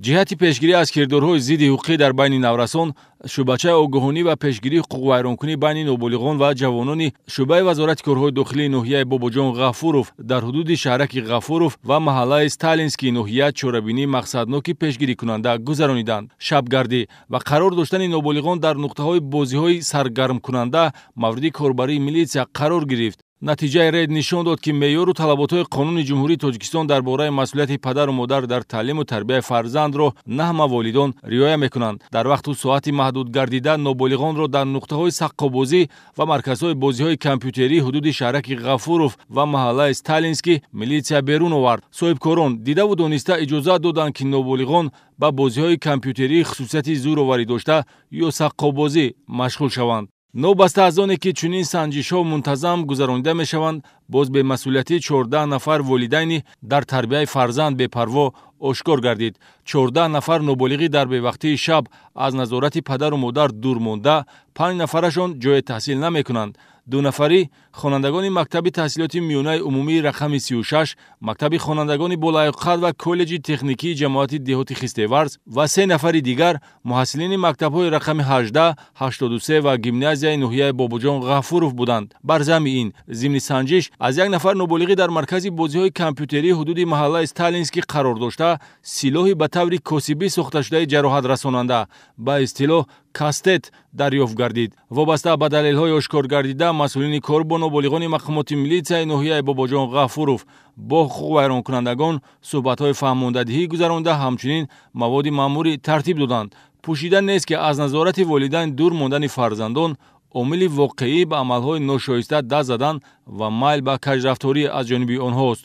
Ҷиҳати пешгирӣ аз кирдорҳои зидди ҳуқуқӣ дар байни наврасон, шӯъбачаи огоҳонӣ ва пешгирии ҳуқуқвайронкунӣ байни ноболиғон ва ҷавонони шӯъбаи Вазорати корҳои дохилии ноҳияи Бобоҷон Ғафуров дар ҳудуди шаҳраки Ғафуров ва маҳаллаи Сталинскии ноҳия чорабинии мақсадноки пешгирикунанда гузарониданд. Шабгардӣ ва қарор доштани ноболиғон дар нуқтаҳои бозиҳои саргармкунанда мавриди корбарии милитсия қарор гирифт. Натиҷаи рейд нишон дод, ки меъёру талаботҳои Қонуни Ҷумҳурии Тоҷикистон дар бораи масъулияти падару модар дар таълиму тарбияи фарзандро на ҳама волидон риоя мекунанд. Дар вақту соати маҳдуд гардида ноболиғонро дар нуқтаҳои саққобозӣ ва марказҳои бозиҳои компютерии ҳудуди шаҳраки Ғафуров ва маҳаллаи Сталинский милитсия берун овард. Соҳибкорон дидаву дониста иҷозат доданд, ки ноболиғон ба бозиҳои компютерии хусусияти зӯроварӣ дошта ё саққобозӣ машғул шаванд. Новобаста аз оне, ки чунин санҷишҳо мунтазам гузаронида мешаванд, боз бемасъулиятии 14 нафар волидайни дар тарбияи фарзанд бепарво ошкор гардид. 14 нафар ноболиғӣ дар бевақтии шаб аз назорати падару модар дур монда, 5 нафарашон ҷое таҳсил намекунанд. 2 нафарӣ хонандагони мактаби таҳсилоти миёнаи умумии рақами 36, мактаби хонандагони болаёқат ва коллеҷи техникии ҷамоати деҳоти Хистеварз ва 3 нафари дигар муҳассилини мактабҳои рақами 18, 83 ва гимназияи ноҳияи Бобоҷон Ғафуров буданд. Бар замми ин, зимни санҷиш аз 1 нафар ноболиғӣ дар маркази бозиҳои компютерии ҳудуди маҳаллаи Сталинский қарор дошта, силоҳи ба таври косибӣ сохташудаи ҷароҳатрасонанда, ба истилоҳ кастет, дарёфт гардид. Вобаста ба далелҳои ошкор гардида, масъулини кор бо ноболиғони мақомоти милитсияи ноҳияи Бобоҷон Ғафуров бо ҳуқуқвайронкунандагон суҳбатҳои фаҳмондадиҳӣ гузаронда, ҳамчунин маводи маъмурӣ тартиб доданд. Пӯшида нест, ки аз назорати волидайн дур мондани фарзандон омили воқеӣ ба амалҳои ношоиста даст задан ва майл ба кажрафторӣ аз ҷониби онҳост.